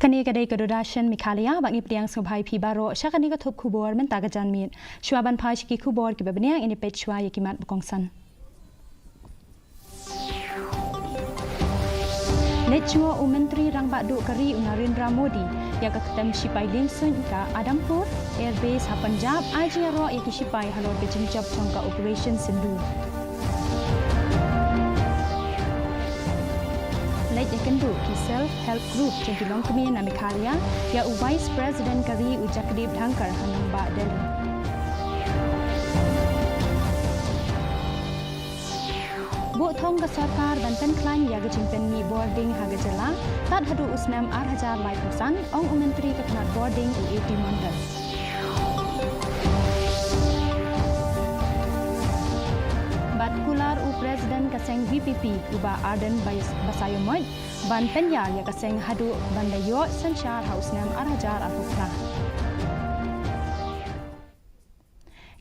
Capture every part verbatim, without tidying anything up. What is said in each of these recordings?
Kane ka dei ka Doordarshan Meghalaya, bad ngi pdiang sngewbha ïa phi baroh sha kane ka thup khubor mynta ka janmiet. Shuwa ban phai sha ki khubor kiba bniah, ngin ïa peit shuwa ïa ki mat ba kongsan. Leit jngoh u Myntri Rangbah Duh ka ri u Narendra Modi ïa ka ktem shipai liengsuiñ ka Adampur Air Base ha Punjab, ai jingïaroh ïa ki shipai halor ka jingjop jong ka Operation Sindoor. Leit ïakynduh ki Self Help Group jong ki longkmie na Meghalaya ïa u Vice President ka ri u Jagdeep Dhankhar ha nongbah Delhi. Buh thong ka sorkar ban pynkhlaiñ ïa ka jingpynmih bording ha ka jylla tad haduh u snem ar hajar laiphew san, ong u Myntri ka tnat bording u A T Mondal. Bad kular u President ka seng V P P u Bah Ardent Bas-, Basaiawmoit ban pynïar ïa ka seng haduh ban da ïoh synshar ha u snem ar hajar arphew phra.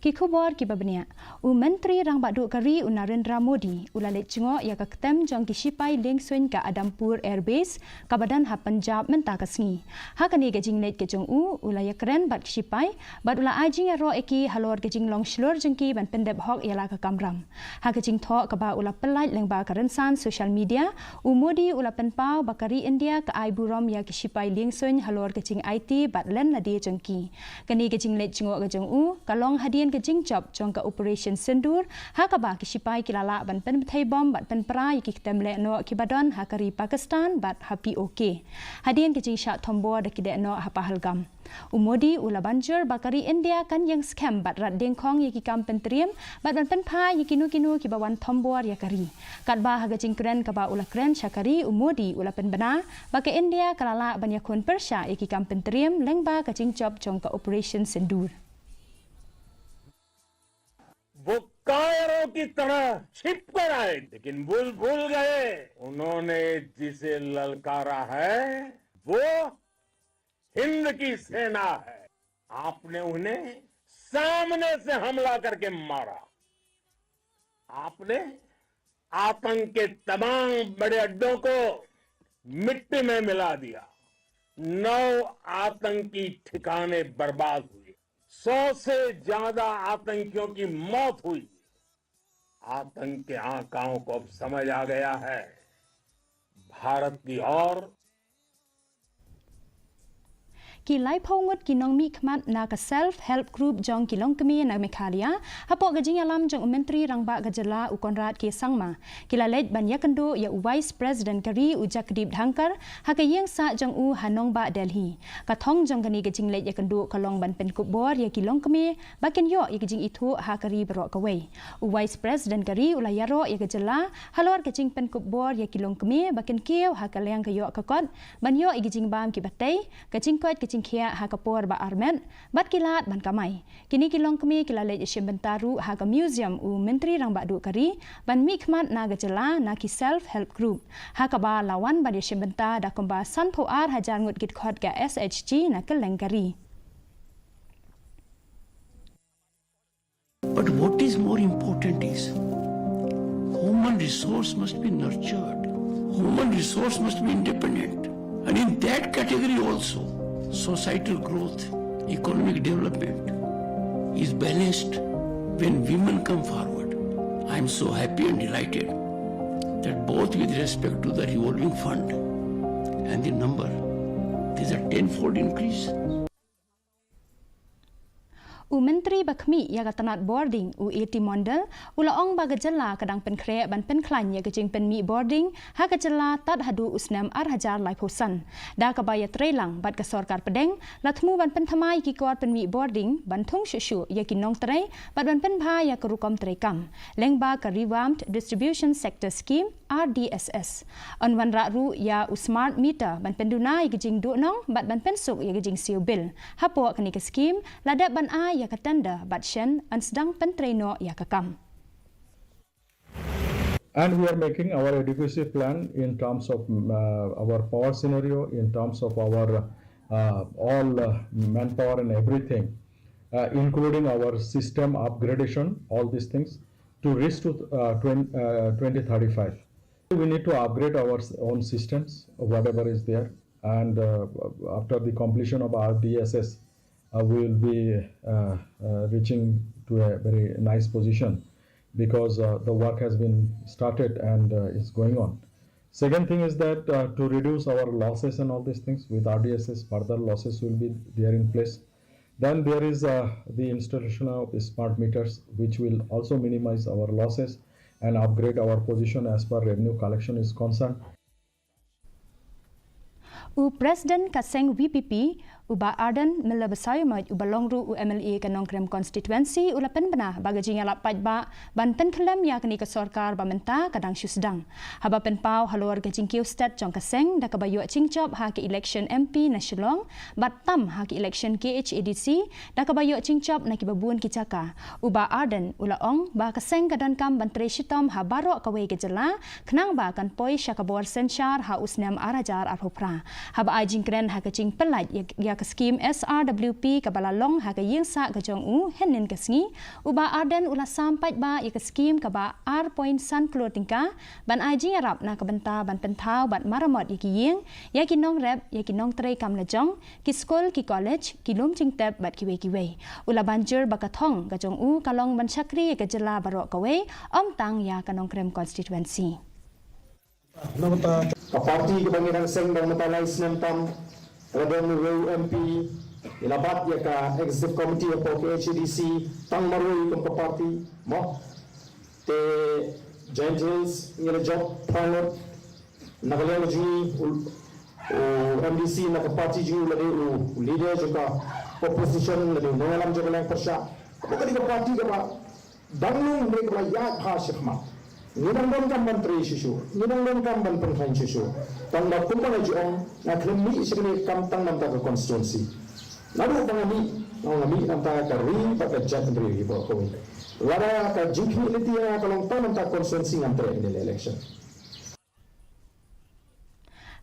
Ki khubor kiba bniah. U Myntri Rangbah Duh ka ri u Narendra Modi u la leit jngoh ïa ka ktem jong ki shipai liengsuiñ ka Adampur Air Base kaba don ha Punjab mynta ka sngi. Ha kane ka jingleit ka jong u, u la ïakren bad ki shipai bad u la ai jingïaroh ïa ki halor ka jinglong shlur jong ki ban pyndep hok ïa la ka kamram. Ha ka jingthoh kaba u la pyllait lyngba ka rynsan social media, u Modi u la pynpaw ba ka ri India ka ai burom ïa ki shipai liengsuiñ halor ka jingaiti bad lynti jong ki. Kane ka jingleit jngoh ka jong u ka long hadien ka jingjop jong ka Operation Sindoor, ha kaba ki shipai ki la lah ban pynbthei bom bad pynpra ïa ki ktem lehnoh kiba don ha ka ri Pakistan bad ha P O K, hadien ka jingshah thombor da ki lehnoh ha Pahalgam. U Modi u la ban jur ba ka ri India kan ïeng skhem bad rat diengkhong ïa ki kam pyntriem bad ban pynphai ïa kino kino kiba wan thombor ïa ka ri. Katba ha ka jingkren kaba u la kren sha ka ri, u Modi u la pynbna ba ka India ka la lah ban ïakhun pyrshah ïa ki kam pyntriem lyngba ka jingjop jong ka Operation Sindoor. वो कायरों की तरह छिप कर आए, लेकिन भूल भूल गए, उन्होंने जिसे ललकारा है, वो हिंद की सेना है। आपने उन्हें सामने से हमला करके मारा। आपने आतंक के तमाम बड़े अड्डों को मिट्टी में मिला दिया। नौ आतंकी ठिकाने बर्बाद हुए। सौ से ज्यादा आतंकियों की मौत हुई। आतंक के आकाओं को अब समझ आ गया है। भारत की ओर Ki laiphew ngut ki nongmihkhmat na ka Self Help Group jong ki longkmie na Meghalaya, hapoh ka jingïalam jong u Myntri Rangbah ka jylla u Conrad K Sangma, ki la leit ban ïakynduh ïa u Vice President ka ri u Jagdeep Dhankhar ha ka ïing sah jong u ha nongbah Delhi. Ka thong jong kane ka jingleit ïakynduh ka long ban pynkupbor ïa ki longkmie ba kin ïoh ïa ka jingithuh ha ka ri baroh kawei. U Vice President ka ri u la ïaroh ïa ka jylla halor ka jingpynkupbor ïa ki longkmie ba kin kiew ha ka liang ka ïoh ka kot ban ïoh ïa ki jingbam kiba tei, ka jingkoit ka jingkhiah ha ka por ba armet bad ki lad ban kamai. Kine ki longkmie ki la leit ïashim bynta ruh ha ka museum u Myntri Rangbah Duh ka ri ban mihkhmat na ka jylla na ki Self Help Group, ha kaba la wan ban ïashim bynta da kumba sanphew ar hajar ngut ki dkhot ka S H G na kylleng ka ri. But what is more important is human resource must be nurtured. Human resource must be independent. And in that category also, societal growth, economic development is balanced when women come forward. I am so happy and delighted that both with respect to the revolving fund and the number, there's a tenfold increase. U Myntri ba khmih ïa ka tnat bording u A T Mondal u la ong ba ka jylla ka dang pynkhreh ban pynkhlaiñ ïa ka jingpynmih bording ha ka jylla tad haduh u snem ar hajar laiphew san. Da kaba ïatreilang bad ka sorkar pdeng, la thmu ban pynthymmai ïa ki kor pynmih bording ban thung shuh shuh ïa ki nongtrei bad ban pynbha ïa ka rukom treikam lyngba ka Revamped Distribution Sector Scheme, R D S S. Yn wanrah ruh ïa u smart meter ban pynduna ïa ki jingduhnong bad ban pynsuk ïa ki jingsiew bill. Hapoh kane ka skhim la dep ban ai ïa ka tender bad shen yn sdang pyntrei noh ïa ka kam. And we are making our adequacy plan in terms of, uh, our power scenario, in terms of our, uh, all, uh, manpower and everything, uh, including our system upgradation, all these things, to reach to, uh, twenty, uh, twenty thirty-five. We need to upgrade our s-, own systems, whatever is there. And uh, after the completion of R D S S, uh, we will be uh, uh, reaching to a very nice position because uh, the work has been started and uh, is going on. Second thing is that uh, to reduce our losses and all these things, with R D S S, further losses will be there in place. Then there is uh, the installation of smart meters, which will also minimize our losses and upgrade our position as per revenue collection is concerned. U President ka seng V P P, u Bah Ardent Miller Basaiawmoit, uba long ruh u M L A ka Nongkrem Constituency, u la pynbna ba ka jingïalap paidbah ban pynkyllem ïa kane ka sorkar ba mynta ka dang shu sdang. Haba pynpaw halor ka jingkiew stet jong ka seng da kaba ïoh jingjop ha ka election M P na Shillong bad tam ha ka election K H A D C da kaba ïoh jingjop na kiba bun ki jaka, u Bah Ardent u la ong ba ka seng ka donkam ban trei shitom ha baroh kawei ka jylla khnang ba kan poi sha ka bor synshar ha u snem ar hajar arphew phra. Haba ai jingkren ha ka jingpyllait ïa, ïa ka skim S R W P kaba la long ha ka ïing sah ka jong u hynnin ka sngi, u Bah Ardent u la sam paidbah ïa ka skim kaba ar point san klur tyngka ban ai jingïarap na ka bynta ban pynthaw bad maramot ïa ki ïing, ïa ki nongrep, ïa ki nongtrei kam lajong, ki skul, ki college, ki lum jingtep bad kiwei kiwei. U la ban jur ba ka thong ka jong u ka long ban shakri ïa ka jylla baroh kawei, ym tang ïa ka Nongkrem Constituency. Ka party kaba ngi dang seng dang mynta lai snem tam, ka la don uwei u M P, ngi la bat ïa ka executive committee hapoh K H A D C tang marwei kum ka party, mo. Te Jaintia Hills ngi la jop phra ngut, na ka liang ka jong ngi u, u M D C na ka party jong ngi u la dei u, u leader jong ka opposition, la dei u nongïalam jong ka liang pyrshah. Hapoh kane ka party kaba dang long hynrei kaba la ïaid bha shakhmat. Ngi dang donkam ban trei shuh shuh, ngi dang donkam ban pynkheiñ shuh shuh. Tang ba kumba nga ju ong, nga khlem mih sha kane ka kam tang na bynta ka constituency. Naduh ba nga mih, nga ong nga mih na bynta ka ri bad ka jaitbynriew hi baroh kawei. Lada ka jingkhmih lynti ïa nga ka long tang na bynta ka constituency, ngan treh ha kane ka election.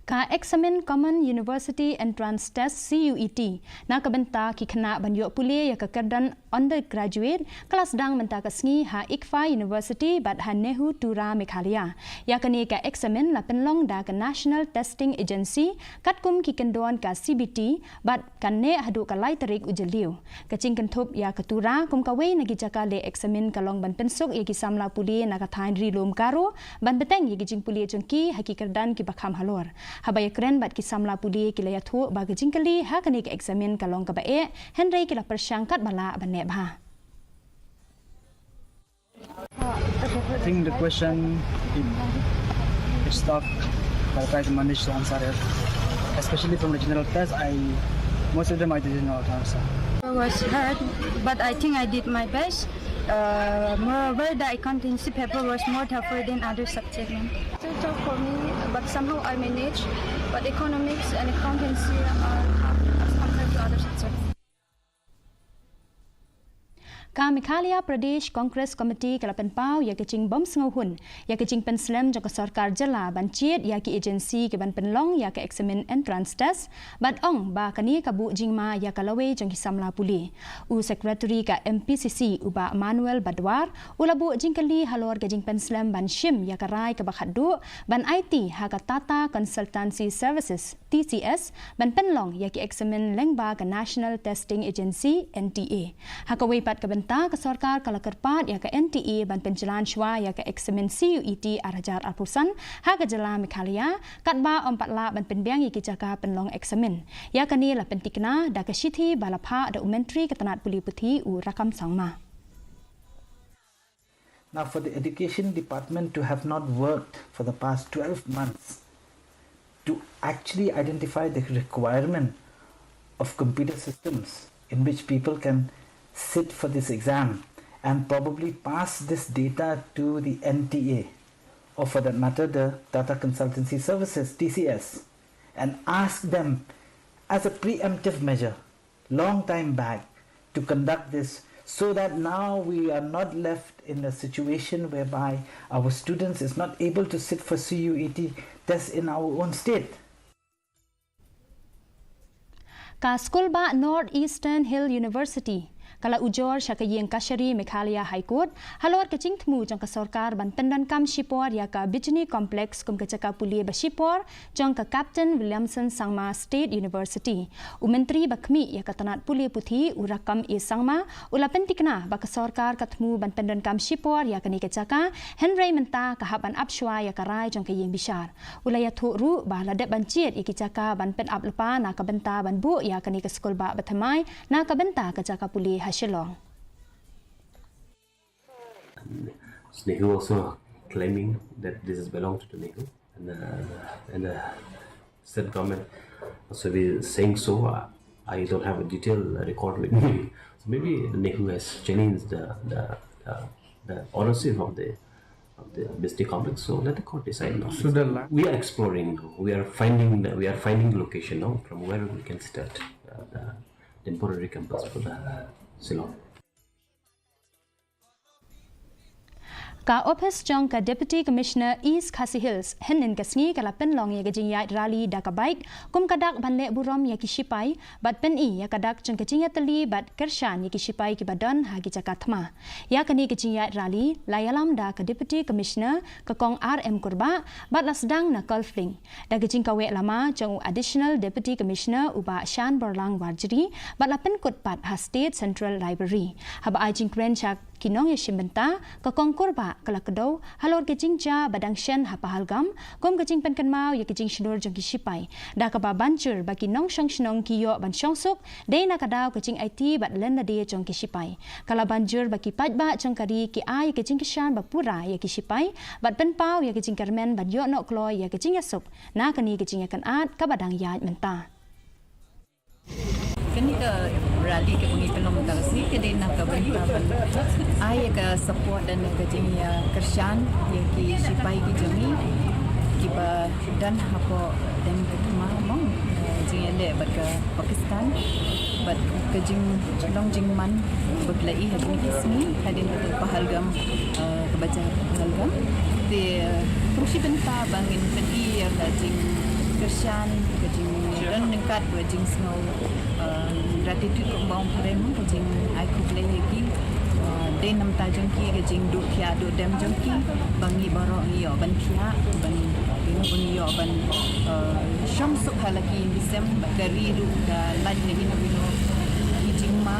Ka Examin Common University Entrance Test, C U E T, na ka bynta ki khynnah ban ïoh pule ïa ka kyrdan undergraduate ka la sdang mynta ka sngi ha ICFAI University bad ha NEHU Tura, Meghalaya. Ïa kane ka eksamin la pynlong da ka National Testing Agency katkum ki kyndon ka C B T bad kan neh haduh ka lai tarik u Jylliew. Ka jingkynthup ïa ka Tura kum kawei na ki jaka leh eksamin ka long ban pynsuk ïa ki samla pule na ka thaiñ Ri Lum Garo ban bteng ïa ki jingpule jong ki ha ki kyrdan kiba kham halor. Haba ïakren bad ki samla pule ki la ïathuh ba ka jingkylli ha kane ka eksamin ka long kaba eh, hynrei ki la pyrshang katba lah ban neh bha. I think the question it, it's tough, but I try to manage to answer it. Especially from the general test, I most of them I didn't know how to answer. It was hard, but I think I did my best. Uh, moreover, the accountancy paper was more tougher than other subjects. Still tough for me, but somehow I managed. But economics and accountancy are hard as compared to other subjects. Ka Meghalaya Pradesh Congress Committee ka la pynpaw ïa ka jingbym sngewhun ïa ka jingpynslem jong ka sorkar jylla ban jied ïa ki agency kiban pynlong ïa ka eksamin entrance test bad ong ba kane ka buh jingma ïa ka lawei jong ki samla pule. U Secretary ka M P C C u Bah Manuel Badwar u la buh jingkylli halor ka jingpynslem ban shim ïa ka rai kaba khatduh ban aiti ha ka Tata Consultancy Services, T C S, ban pynlong ïa ki eksamin lyngba ka National Testing Agency, N T A. Ha kawei pat ka bynta, ka sorkar ka la kyrpad ïa ka N T A ban pynjlan shuwa ïa ka eksamin C U E T ar hajar arphew san ha ka jylla Meghalaya, katba ym pat lah ban pynbiang ïa ki jaka pynlong eksamin. Ïa kane la pyntikna da ka shithi ba la phah da u Myntri ka tnad pule puthi u Rakkam Sangma. Now, for the education department to have not worked for the past twelve months to actually identify the requirement of computer systems in which people can sit for this exam and probably pass this data to the N T A, or for that matter, the Tata Consultancy Services, T C S, and ask them as a preemptive measure long time back to conduct this, so that now we are not left in a situation whereby our students is not able to sit for C U E T tests in our own state. Ka skulbah North Eastern Hill University, ka la ujor sha ka ïing kashari Meghalaya High Court halor ka jingthmu jong ka sorkar ban pyndonkam shipor ïa ka Bijni Complex kum ka jaka pule ba shipor jong ka Captain Williamson Sangma State University. U Myntri ba khmih ïa ka tnat pule puthi, u Rakkam A Sangma, u la pyntikna ba ka sorkar ka thmu ban pyndonkam shipor ïa kane ka jaka, hynrei mynta ka hap ban ap shuwa ïa ka rai jong ka ïing bishar. U la ïathuh ruh ba la dep ban jied ïa ki jaka ban pynap lypa na ka bynta ban buh ïa kane ka skulbah bathymmai na ka bynta ka jaka pule ha Shillong. NEHU also claiming that this is belong to the NEHU, and uh, and uh, state government also be saying so. Uh, I don't have a detailed record with me, so maybe the NEHU has challenged the the, the, the ownership of the of the Bijni Complex. So let the court decide now. So the la- we are exploring. We are finding the, we are finding the location now from where we can start uh, the temporary campus for the Shillong. Ka ophis jong ka Deputy Commissioner East Khasi Hills hynnin ka sngi ka la pynlong ïa ka jingïaid rally da ka bike kum ka dak ban leh burom ïa ki shipai bad pyni ïa ka dak jong ka jingïatylli bad kyrshan ïa ki shipai kiba don ha ki jaka thma. Ïa kane ka jingïaid rally la ïalam da ka Deputy Commissioner ka Kong R M Kurbah bad la sdang na Golf Link. Da ka jingkaweh lama jong u Additional Deputy Commissioner u Bah Shanborlang Warjri bad la pynkut pat ha State Central Library. Haba ai jingkren sha ki nongïashim bynta, ka Kong Kurbah ka la kdew halor ka jingjia ba dang shen ha Pahalgam kum ka jingpynkynmaw ïa ka jingshlur jong ki shipai, da kaba ban jur ba ki nongshong shnong ki ïoh ban shong suk dei na ka daw ka jingaiti bad lyndet jong ki shipai. Ka la ban jur ba ki paidbah jong ka ri ki ai ka jingkyrshan ba pura ïa ki shipai bad pynpaw ïa ka jingkyrmen ban ïoh noh kloi ïa ka jingïasuk na kane ka jingïakynad kaba dang ïaid mynta. Kane ka rally kaba ngi pynlong mynta ka sngi ka dei na ka bynta ban ai ïa ka support dan ka jingïakyrshan ïa ki shipai ki jong ngi kiba don hapoh deng ka thma mo, jingïaleh bad ka Pakistan bad ka jinglong jingman ba ki la ïoh ha kine ki sngi hadien ba Pahalgam, ka bajar Pahalgam. Te kum shi bynta ba ngin pyni ïa ka jingkyrshan, ka jingdon ryngkat bad jingsngew gratitude kumba ong phareng, ka jingai khublei ïa ki. Dei namar jong ki, ka jingduh thiah duh dem jong ki ba ngi baroh ngi ïoh ban thiah, ban ïoh ban shong suk ha la ki ïing ki sem bad ka ri ruh ka lait na ïing na ïing ki jingma.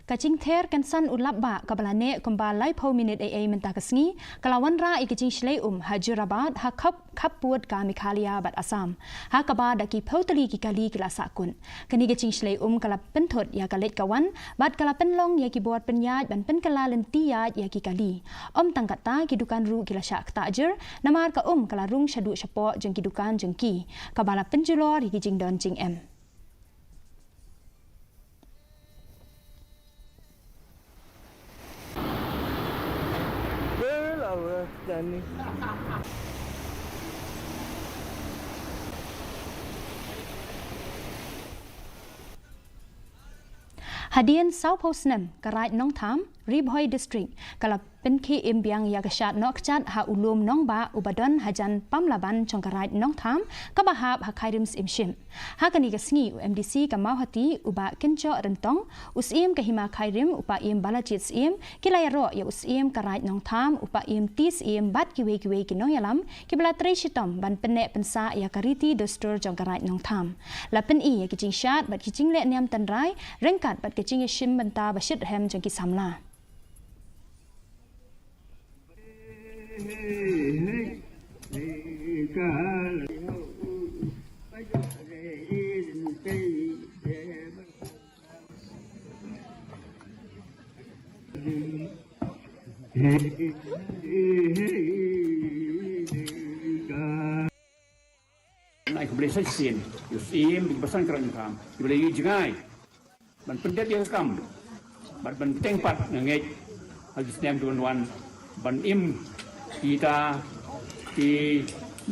Ka jingther kynsan u lapbah kaba la neh kumba laiphew minit ei ei mynta ka sngi ka la wanrah ïa ka jingshlei um ha Jorabat ha khappud ka Meghalaya bad Assam, ha kaba da ki phew tylli ki kali ki la sahkut. Kane ka jingshlei um ka la pynthut ïa ka leit ka wan bad ka la pynlong ïa ki bor pynïaid ban pynkylla lynti ïaid ïa ki kali. Ym tang katta, ki dukan ruh ki la shah ktah jur namar ka um ka la rung shaduh shapoh jong ki dukan jong ki, kaba la pynjulor ïa ki jingdon jingem. Hadien sawphew snem ka Raid Nongthahm, Ri Bhoi District, ka la pynkhie im biang ïa ka shad noh kjat ha u lum Nongbah uba don hajan Pamlaban jong ka Raid Nongthahm kaba hap ha Khyrim Syiemship. Ha kane ka sngi u MDC ka Mawhati u Bah Kynjoh Ryntong, u Syiem ka Hima Khyrim u Paiem Balajied Syiem, ki la ïaroh ïa u Syiem ka Raid Nongthahm u Paiem T Syiem bad kiwei kiwei ki nongïalam kiba la trei shitom ban pynneh pynsah ïa ka riti dustur jong ka Raid Nongthahm. La pyni ïa ki jingshad bad ki jingleh niam tynrai ryngkat bad ka jingïashim bynta ba shitrhem jong ki samla. Ai khublei sa shisien ïa u Syiem bad ki basan ka Raid Nongthahm kiba la ïohi jngai ban pyndep ïa ka kam bad ban teng pat. Nga ngeit ha ki snem kiban wan ban im kita ki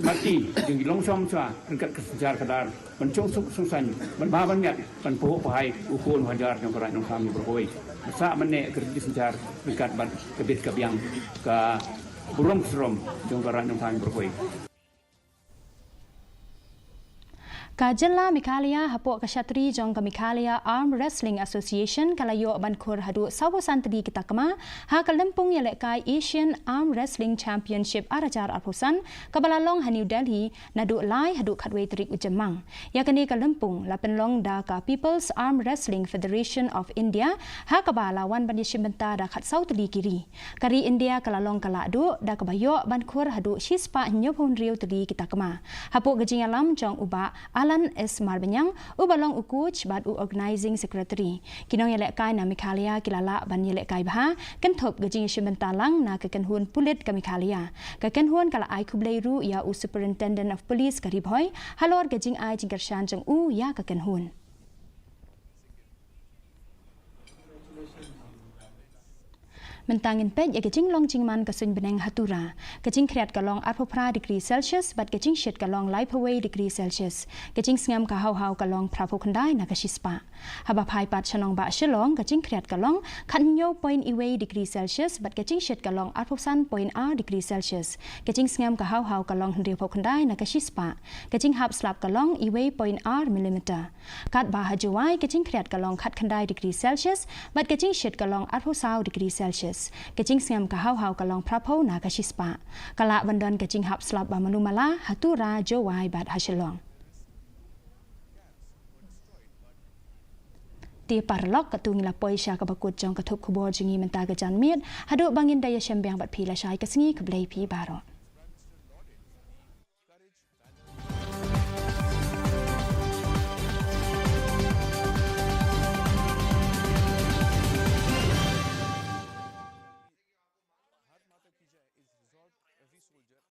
parti jong ki longshong sha ryngkat ka synshar khadar ban shong suk shong saiñ ban bha ban miat ban phuh pahai u khun u hajar jong ka Raid Nongthahm Ri Bhoi. Ba sah ban neh ka riti synshar ryngkat bad ka bit ka biang ka burom ka srom jong ka Raid Nongthahm Ri Bhoi. Ka jylla Meghalaya hapoh ka shatri jong ka Meghalaya Arm Wrestling Association ka la ïoh ban khur haduh saw phew san tylli ki takma ha ka lympung ïalehkai Asian Arm Wrestling Championship ar hajar arphew san kaba la long ha New Delhi naduh lai haduh khatwei tarik u Jymmang. Ïa kane ka lympung la pynlong da ka People's Arm Wrestling Federation of India ha kaba la wan ban ïashim bynta da khatsaw tylli ki ri. Ka ri India ka la long ka lahduh da kaba ïoh ban khur haduh shispah hynñiewphew hynriew tylli ki takma. Hapoh ka jingïalam jong u Bah Alan S Marbaniang uba long u coach bad u organising secretary, ki nongïalehkai na Meghalaya ki la lah ban ïalehkai bha kynthup ka jingïashim bynta lang na ka kynhun pulit ka Meghalaya. Ka kynhun ka la ai khublei ruh ïa u Superintendent of Police ka Ri Bhoi halor ka jingai jingkyrshan jong u ïa ka kynhun. Mynta ngin peit ïa ka jinglong jingman ka suiñ bneng ha Tura. Ka jingkhriat ka long arphew phra degree Celsius bad ka jingshit ka long laiphew wei degree Celsius. Ka jingsngem ka haw haw ka long phraphew khyndai na ka shispah. Haba phai pat sha nongbah Shillong, ka jingkhriat ka long khathynñiew point wei degree Celsius bad ka jingshit ka long arphew san point ar degree Celsius. Ka jingsngem ka haw haw ka long hynriewphew khyndai na ka shispah. Ka jinghap slap ka long wei point ar millimeter. Katba ha Jowai ka jingkhriat ka long khatkhyndai degree Celsius bad ka jingshit ka long arphew saw degree Celsius. Ka jingsngem ka haw haw ka long phraphew na ka shispah. Ka lah ban don ka jinghap slap ba malu mala ha Tura, Jowai bad ha Shillong. Te paralok, katto ngi la poi sha kaba kut jong ka thup khubor jong ngi mynta ka janmiet. Haduh ba ngin da ïashem biang bad phi lashai ka sngi, khublei phi baroh.